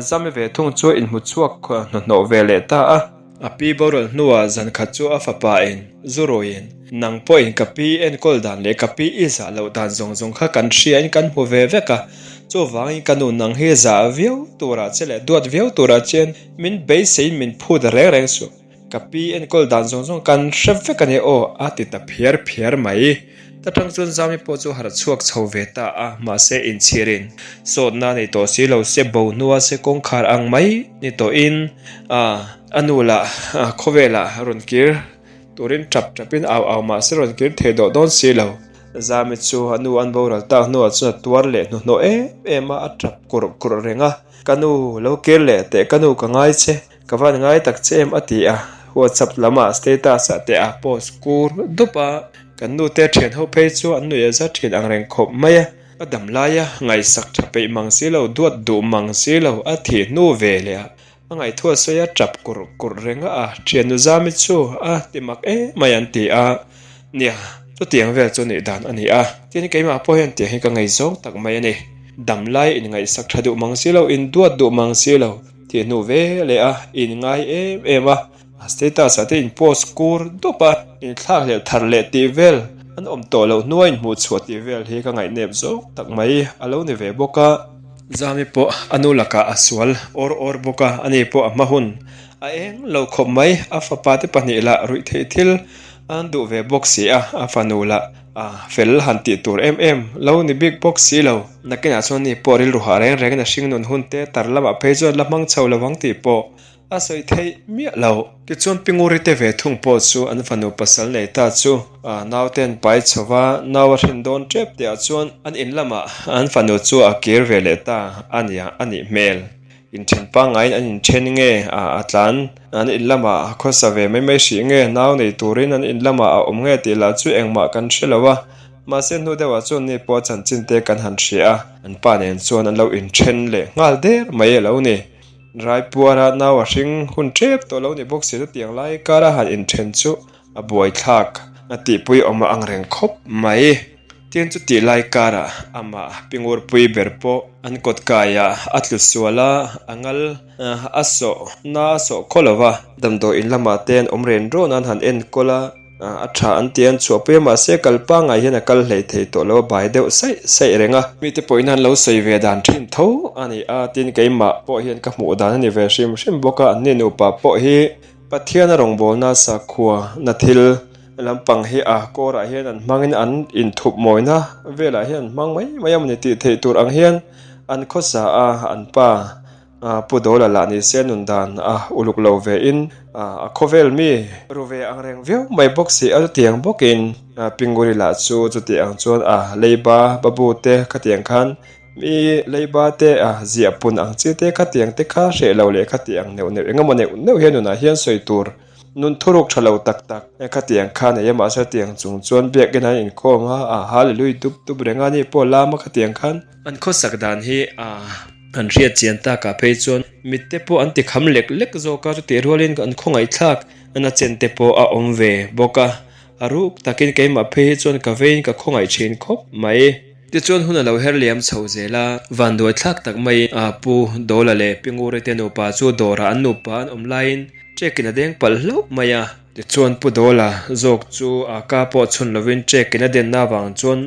Zami ve thung chu inhmu chhuak hnawhnawh ve leh ta a. A pi boral hnuah zan khat chu a fapa in Zuruiin nang pawhin ka pi enkawl dan leh ka pi i zah loh dan zawng zawng kha kan hriain kan hmu ve vek a, chuvangin ka nu nang hi zah viau turah che leh duat viau turah chian Min beiseiin min phut reng reng suh. Ka pi enkawl dan zawng zawng kan hre vek a ni aw, a ti ta phiar phiar mai. Ta tang chuan Zami pawh chu harh chhuak chho ve ta a, mahse inchhirin sawtna nei tawh si lo se bo hnua se kawngkhar ang mai ni tawhin a nu lah khawvelah rawn kir turin tap tapin au au mahse rawn kir thei dawh dawn si lo. Zami chu a nu an boral tak hnuah chuan a tuar leh hnuhnawh em em a, a tap kurh kurh reng a. Ka nu, lo kir leh teh ka nu ka ngai che, ka van ngai tak che em a ti a, WhatsApp lamah status ah te a post kur dup a, kan nu te thian ho phei chu an nuih a za thin ang reng khawp mai a, a dam lai a ngaihsak tha peih mang si lo, duat duh mang si lo, a thih hnu ve leh a, a ngaihthua sawi a tap kurh kurh reng a, thiannu Zami chu a ti mak em mai an ti a, Nia, chutiang vel chu nih dan a ni a, tin keimah pawh hian tiang hi ka ngei zawng tak mai a ni. Dam lai inngaihsak tha duh mang si lo, induat duh mang si lo, thih hnu ve leh a, inngai em em a, a status ah te in post kur dup a, inthlak leh thar leh tih vel an awm tawh loh hnua inhmuh chhuah tih vel hi ka ngaihnep zawng tak mai a lo ni ve bawk a. Zami pawh a nu lakah a sual awr awr bawk a, ani pawh a hma hun a eng lo khawp mai, a fapa te pahnih lah ruih theih thil An duh ve bawk si a, a fanu lah a fel han tih tur em em lo ni bik bawk si lo. Nakinah chuan ni pawh rilru hah reng rengin a hringnun hun te tar lamah phei chuan la hmang chho lo ang tih pawh a sawi theih miah lo. Tichuan Pinguri te ve thung pawh chu an fanu pasal nei ta chu a naute an pai chho va, nau a hrin dawn tep tihah chuan an in lamah an fanu chu a kir ve leh ta a nia a nih hmel. Inthen pangaiin an inthen nge a a tlan? An in lamah a khawsa ve mai mai hrih nge? Nau nei turin an in lamah a awm nge tih lah chu engmah kan hre lo a. Mahse hnu deuhah chuan ni pawh a chanchin te kan han hria a, an pa nen chuan an lo inthen leh nghal der mai a lo ni. Raipuara nau a hring hun tep tawh lo ni bawk si chutiang lai kara han inthen chu a buaithlak a tihpui awm a ang reng khawp mai. Tin chutih lai karah amah Pingurpui ber pawh an kawt kaiah a tlu sual a, a ngal a sawh na a sawh khaw lo va. Damdawi in lamah te an awm ren rawn a, an han enkawl a, a tha an ti a, an chhuahpui a, mahse kal pangngai hian a kal hlei thei tawh lo a, bai deuh saih saih reng a. Mite pawhin an lo sawi ve dan thin tho a ni a, tin keimah pawh hian ka hmuh dan a ni ve hrim hrim bawk a, anni nupa pawh hi Pathiana rawngbawlna sakhua na thil lampang hi a kawrah hian an hmangin an inthup mawina velah hian an hmang mai mai a mawni tih theih tur ang hian an khawsa a, an pa Pu Dawla lah ni se nun dan a uluk lo ve in a khawvel mi ru ve ang reng viau mai bawk si a chutiang bawkin Pinguri lah chu chuti ang chuan a leiba babu te khatiang khan Mi leiba te a ziah pun ang chi te khatiang te kha hreh lo leh khati ang neuh neuh engemaw neuh neuh hian nunah hian sawi tur nun thuruk tha lo tak tak e khatiang kha nei a mahse tiang chung chuan biakin an inkhawm a a hallelui dup dup reng a ni pawh lam a khatiang khan an khawsak dan hi a an hriat chian takah phei chuan mitte pawh an ti kham lek lek zawk a chutih rualin an khawngaihthlak na chen te pawh a awm ve bawk a a ruk takin keimah phei hi chuan ka veiin ka khawngaih thin khawp mai. Tichuan hun a lo her liam chho zel a, vanduai thlak tak maiin a pu Dawla leh Pi Nguri te nupa chu dawrah an nupa an awm laiin ṭekin a deng palh hlauh mai a. Tichuan Pu Dawla zawk chu a ka pawh chhun lovin ṭekin a denna avang chuan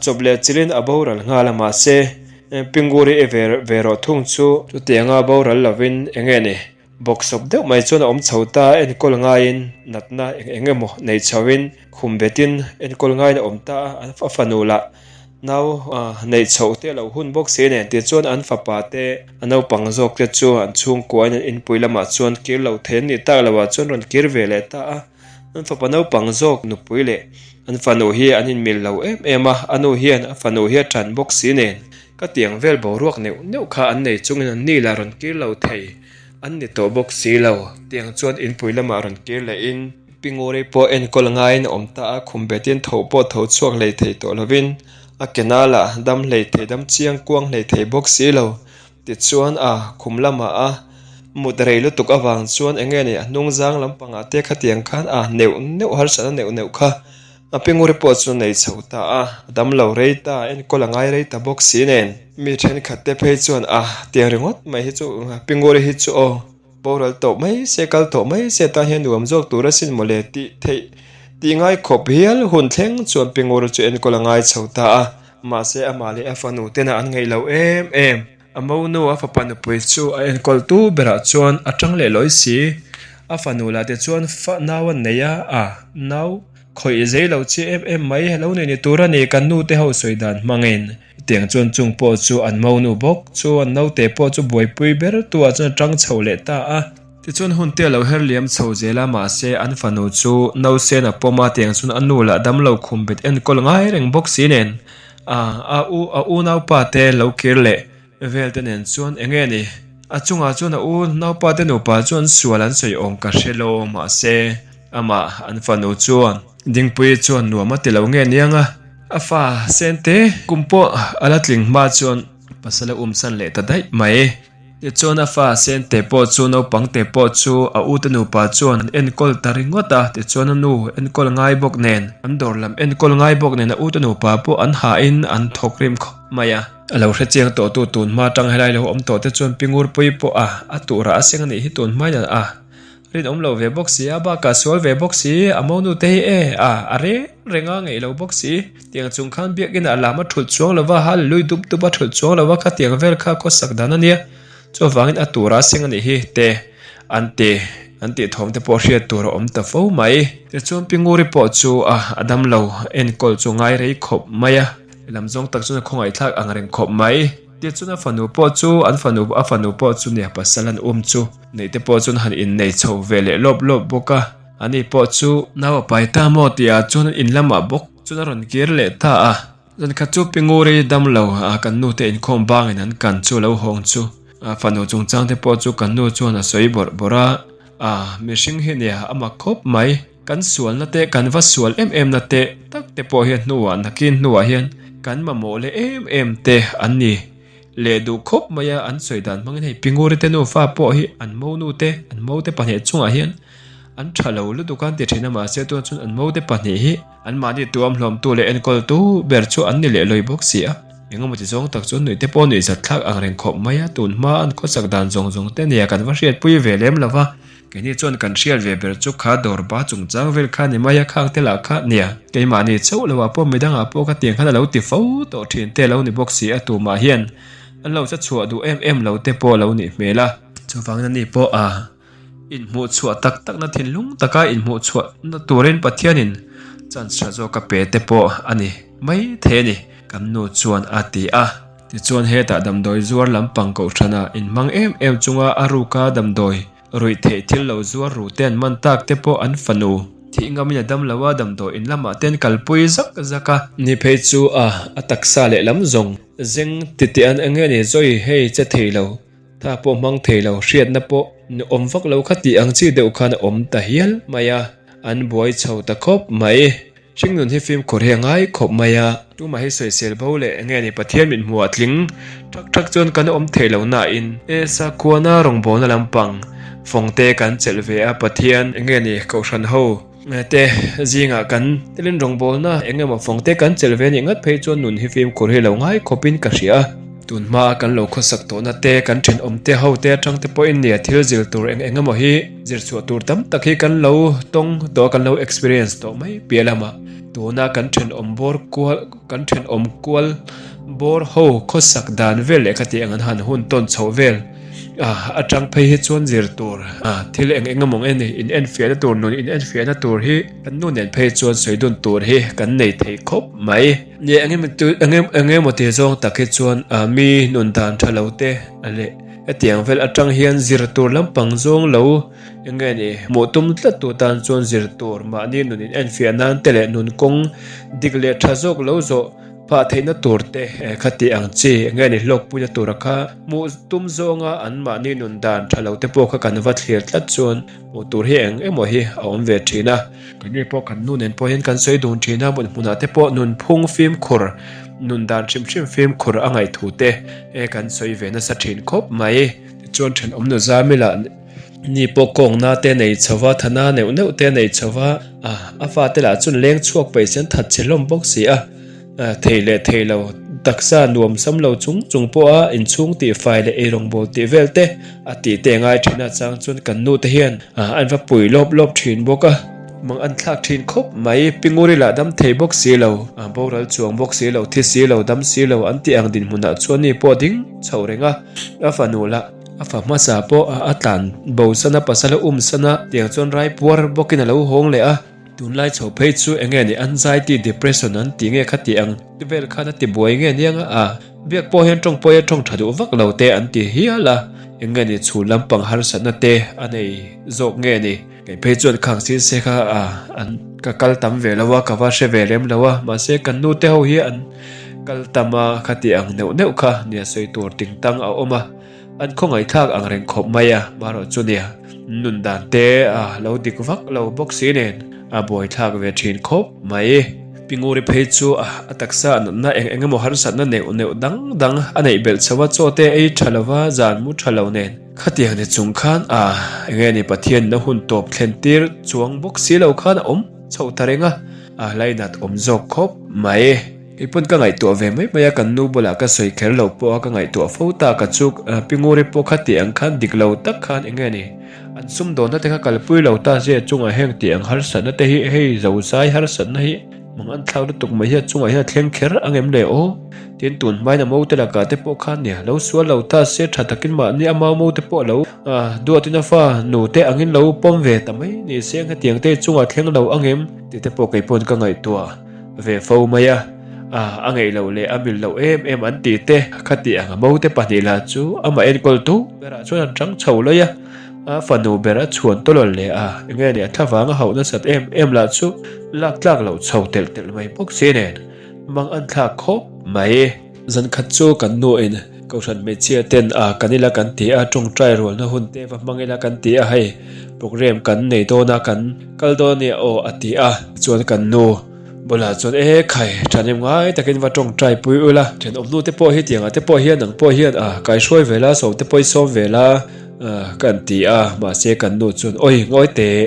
chawp leh chilhin a boral nghal a, mahse Pi Nguri e ve rawh thung chu chutianga boral lovin eng nge ni? Bawksawp deuh mai chuan a awm chho ta a, enkawl ngaiin natna eng eng emaw nei chhoin khum betin enkawl ngaiin a awm ta a, a fanu lah nau neih chhoh te a lo hun bawk si nen tichuan an fapa te a naupang zawk te chu an chhungkuain an inpui lamah chuan kir lo thei an nih tak loah chuan rawn kir ve leh ta a, an fapa naupang zawk nupui leh an fanu hi an inmil lo em em a, a nu hian a fanu hi a tan bawk si nen ka tiang vel boruak neuh neuh kha an nei chungin an ni lah rawn kir lo thei. An ni tawh bawk si lo. Tiang chuan inpui lamah rawn kir lehin Pi Nguri pawh enkawl ngaiin a awm ta a, khum betin tho pawh tho chhuak hlei thei tawh lovin a ke nalah dam hlei thei dam chiang kuang hlei thei bawk si lo. Tichuan a khum lamah a mut rei lutuk avang chuan eng nge ni a hnung zang lampangah te khatiang khan a neuh neuh harsatna neuh neuh kha A pinguri pawh chu nei chho ta a, a dam lo rei ta, enkawl a ngai rei ta bawk si nen. Mi thenkhat te phei chuan a tiang ringawt mai hi chu pinguri hi chu aw boral tawh mai se, kal tawh mai se tan hian nuam zawk tur asin mawle tih theih tih ngai khawp hial hun thleng chuan pinguri chu enkawl a ngai chho ta a, mahse amah leh a fanu tena an ngaih lo em em. A monu a fapa nupui chu a enkawl tu berah chuan a tang leh lawi si. A fanu lah te chuan fa nau an nei a, a nau khawih zei lo chi em em mai lo nei ni tur a ni kan nu te ho sawi dan hmangin. Chutiang chuan chung pawh chu an monu bawk chu an naute pawh chu buaipui ber tu ah chuan a tang chho leh ta a. Tichuan hun te a lo her liam chho zel a, mahse an fanu chu nausen a pawm a, tiang chuan a nu lah damlo khum bet enkawl ngai reng bawk si nen a a u a unaupa te lo kir leh vel te nen chuan eng nge ni? A chungah chuan a u naupa te nupa chuan sual an sawi awm ka hre lo, mahse amah an fanu chuan Dingpuii chuan nuam a ti lo nge niang a, a fa sen te kum pawh a la tling hma chuan pasal a umsan leh ta daih mai. Tichuan a fa Sente pawh chu naupang te pawh chu a ute nupa chuan an enkawl ta ringawt a, tichuan a nu enkawl ngai bawk nen, an dawr lam enkawl ngai bawk nen a ute nupa pawh an hahin an thawk rim khawp mai a. A lo hre chiang tawh tu tun hma tang helai lo awm tawh te chuan Pi Ngurpuii pawh a a turah a seng a nih hi tun hmain a rinawm lo ve bawk si a, bakah sual ve bawk si, a monu te hi e a a reng reng a ngeih lo bawk si, tiang chung khan biakinn ah lam a thulh chuang lo va, hallelui dup dup a thulh chuang lo va, khatiang vel kha khawsak dan a nia, chuvangin a tura seng a nih hi te an ti an tih thawm te pawh hriat tur a awm ta fo mai. Tichuan Pi Nguri pawh chu a a dam lo enkawl chu ngai rei khawp mai a, lam zawng tak chuan a khawngaihthlak ang reng khawp mai. Tichuan a fanu pawh chu an fanu a fanu pawh chu nia pasal an um chu. Neih te pawh chuan han innei chho ve leh lawp lawp bawk a, ani pawh chu nau a pai ta maw tih ah chuan in lamah bawk chuan a rawn kir leh ta a. Zankhat chu Pi Nguri dam lo a kan nu te inkhawm bangin an kan chu lo hawng chu a fanu chungchang te pawh chu kan nu chuan a sawi bawrh bawrh a, a mihring hi nia a mak khawp mai. Kan sualna te, kan va sual em em na te tak te pawh hian hnuah nakin hnuah hian kan mamawh leh em em te an ni leh duh khawp mai a, an sawi dan hmangin hei Pinguri te nufa pawh hi an monu te, an mo te pahnih chungah hian an tha lo lutuk a an ti thin a, mahse tunah chuan an mo te pahnih hi an mahni tuam hlawmtu leh enkawltu ber chu an ni leh lawi bawk si a. Engemaw ti zawng tak chuan nuih te pawh nuih zat thlak ang reng khawp mai a, tun hma an khawsak dan zawng zawng te nia kan va hriatpui ve lem lo va, keini chuan kan hriat ve ber chu kha dawr ba chungchang vel kha ni mai a, khang te lah kha nia keimahni chauh lo ah pawh midang ah pawh kha tiang khan a lo ti fo tawh thin te lo ni bawk si a, tumah hian an lo che chhuah duh em em lo te pawh a lo nih hmel a. Chuvangin ani pawh a. Inhmuh chhuah tak takna thinlung taka inhmuh chhuahna turin Pathianin chance tha zawk a pe te pawh a ni mai thei a ni, kan nu chuan a ti a. Tichuan hetah damdawi zuar lampang kohhrana inhmang em em chunga a ruka damdawi ruih theih thil lo zuar ru te an man tak te pawh an fanu thih ngamin a dam lo a, damdawi in lamah te an kalpui zak zak a. Ni phei chu a a taksa lehlam zawng zeng titih an eng nge ni zawi hei che thei lo. Tha pawh hmang thei lo, hriatna pawh awm vak lo kha tih ang chi deuh khan a awm ta hial mai a, an buai chho ta khawp mai. Hringnun hi fimkhur hi a ngai khawp mai a. Tumah hi sawisel bo leh nge ni Pathian mit hmuh ah tling thak thak chuan kan awm thei lo nain e sakhuana rawngbawlna lampang fawngte kan chelh ve a Pathian nge ni Kohhran ho Te zingah kan telin rawngbawlna eng emaw fawng te kan chelh ve anih ngat phei chuan nun hi fimkhur hi lo ngai khawpin ka hria a. Tun hmaa kan lo khawsak tawhna te, kan thenawm te ho te atang te pawhin nia thil zir tur eng eng emaw hi zir chhuah tur tam tak hi kan lo tawng tawh a, kan lo experience tawh mai piah lamah tuna kan thenawm bawr kual kan thenawm kual bawr ho khawsak dan vel leh khati ang an han hun tawn chhoh vel. Atang phei hi chuan zir tur thil eng eng emaw nge ni in enfiahna tur nun in enfiahna tur hi kan nu nen phei chuan sawi dun tur hi kan nei thei khawp mai. Nia eng eng emaw ti zawng tak hi chuan mi nun dan tha lo te leh hetiang vel atang hian zir tur lampang zawng lo eng nge ni hmuh tum tlat tu tan chuan zir tur mahni nun in enfiah nan te leh nun kawng dik leh tha zawk lo zawh Phah theihna tur te kha tih ang chi nge ni hlawkpuina tura kha hmuh tum zawnga an mahni nun dan tha lo te pawh kha kan va thlir tlat chuan hmuh tur hi eng emaw hi a awm ve thin a. Keini pawh kan nu nen pawh hian kan sawi dun thin a, hmun hmunah te pawh nunphung fimkhur, nun dan hrim hrim fimkhur a ngaih thu te kan sawi ve nasa thin khawp mai. Tichuan thenawm nu Zamila Ni pawh kawngna te nei chho va, thana neuh neuh te nei chho va, a fate lah chuan leng chhuak paih sen that chhe hlawm bawk si a, thei leh thei lo taksa nuam sam lo chung chung pawha inchhung tih fai leh eirawngbawl tih vel te a tih te ngai thin a, chang chuan kan nu te hian an va pui lawp lawp thin bawk a, mang an thlak thin khawp mai, Pinguri lah dam thei bawk si lo, boral chuang bawk si lo, thi si lo, dam si lo an tih ang dinhmunah chuan ni pawh ding chho reng a, a fanu lah. A fa hmasa pawh a tlan bo san a, pasal a um san a, tiang chuan rai puar bawkin a lo hawng leh a. Tunlai chho phei chu eng nge ni anxiety, depression an ti nge kha tih ang vel khan a ti buai nge niang a, biak pawh hian tawng pawh hi a tawng tha duh vak lo te an ti hial a, eng nge ni chhun lampang harsatna te a nei zawk nge ni. Kei phei chuan khang sin se kha a an ka kal tam ve lo a, ka va hre ve lem lo a, mahse kan nu te ho hi an kal tam a kha tih ang neuh neuh kha nia sawi tur ting tang a awm a. An khawngaihthlak ang reng khawp mai a, marawh chu nia nun dan te a lo dik vak lo bawk si nen a buaithlak ve thin khawp mai. Pinguri phei chu a taksa a natna eng eng emaw harsatna neuh neuh dang dang a neih belh chho a, chaw te ei tha lova zan mu tha lo nen. Khatiang ni chung khan a eng nge ni Pathian na hun tawp thlen tir chuang bawk si lo khan a awm chhoh ta reng a, a lainat awm zawk khawp mai. Kei pawn ka ngaihtuah ve mai mai a, kan nu bulah ka sawi kher lo pawh a, ka ngaihtuah fo ta ka chu Pinguri pawh kha tih ang khan dik lo tak khan eng nge ni an sumdawnna te kha kalpui lo ta zia chungah heng tih ang harsatna te hi hei zozai harsatna hi mang an thlak lutuk mai hi a chungah hian a thleng kher ang em le aw tin tun hmain a mote lakah te pawh khan nia lo sual lo ta se tha takin mahni a mau mote pawh a lo duatin a fa nu te angin lo pawm ve ta mai ni se hetiang te chungah thleng lo ang em tih te pawh kei pawn ka ngaihtuah. Ve fo mai a, a ngeih loh leh a mil loh em em an tih te khati ang a mote pahnih lah chu amah enkawl tu berah chuan an chang chho lawi a, a fanu ber a chhuan tawlawl leh a, enge nia thlavang a hauh nasat em em lah chu lak tlak loh chho telh telh mai bawk si nen mang an thlak khawp mai. Zan khat chu kan nu in Kohhran hmeichhia ten a kan ila kan ti a, tawngtai rualna hun te va hmang ila kan ti a hei. Programme kan nei dawn a kan kal dawn ania aw a ti a. Chuan kan nu bulah chuan e khai thahnem ngai takin va tawngtai pui ula thenawm nu te pawh hi tiangah te pawh hian ang pawh hian a kaihruai ve la sawm te pawh i sawm ve la kan ti a mahse kan nu chuan awi ngawi teh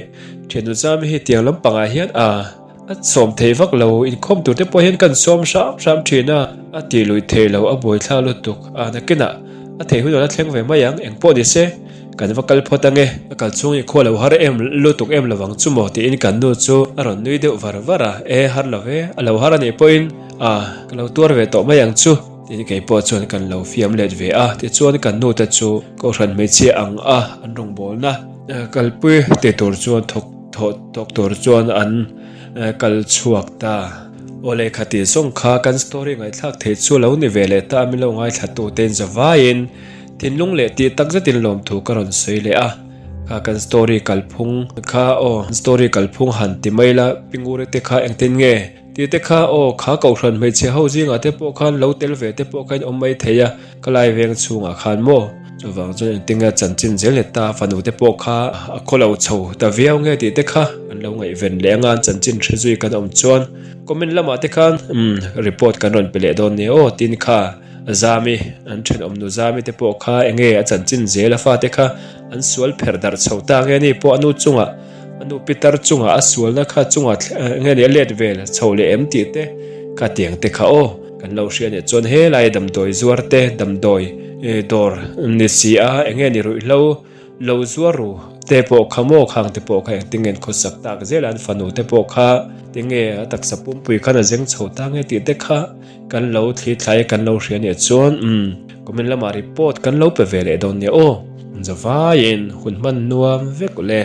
thiannu zam hi tiang lampangah hian a A sawm thei vak lo, inkhawm tur te pawh hian kan sawm hram hram thin a, a tih luih thei lo, a buaithlak lutuk a, nakinah a theih hunah la thleng ve mai ang, engpawh ni se, kan va kal phawt ange, a kal chhung i khual lo har em lutuk em lovang chu maw tiin kan nu chu a rawn nui deuh var var a, e har lo ve, a lo har anih pawhin a ka lo tuar ve tawh mai ang chu tiin kei pawh chuan kan lo fiam let ve a, tichuan kan nu te chu kohhran hmeichhia ang a an rawngbawlna kalpui ti tur chuan thawk. Thawh tawk tur chuan an kal chhuak ta. Aw lehkha tih zawng kha kan story ngaihthlak theih chu lo ni ve leh ta a min lo ngaithla tu tein zavaiin thinlung leh tih tak zetin lawmthu ka rawn sawi leh a. Kha kan story kalphung kha aw story kalphung han ti mai la Pingure te kha engtin nge? Tih te kha aw, kha kohhran hmeichhe ho zingah te pawh khan lo tel ve te pawh kha in awm mai thei a, ka lai veng chhungah khan maw? Chuvang chuan engtin nge chanchin zel leh ta, fanu te pawh kha a khaw lo chho ta viau nge tih te kha an lo ngaihven leh anga an chanchin hre zui kan awm chuan comment lamah te khan umm report kan rawn pe leh dawn nia aw tin kha Zami an thenawmnu Zami te pawh kha enge a chanchin zel a fate kha an sual pherh darh chho ta nge ni pawh a nu chungah A nu pitar chungah a sualna kha chungah nge ni a let vel chho leh em tih te kha tiang te kha aw kan lo hria nih chuan helai damdawi zuar te damdawi dawr ni si a enge ni ruihhlo lo zuar ru te pawh kha maw khang te pawh kha engtin nge an khawsak tak zel a an fanu te pawh kha tinge a taksa pumpui khan a zeng chho ta nge tih te kha kan lo thli thlai kan lo hria nih chuan umm comment lamah report kan lo pe ve leh dawn nia aw zavaiin hun hman nuam vek ule.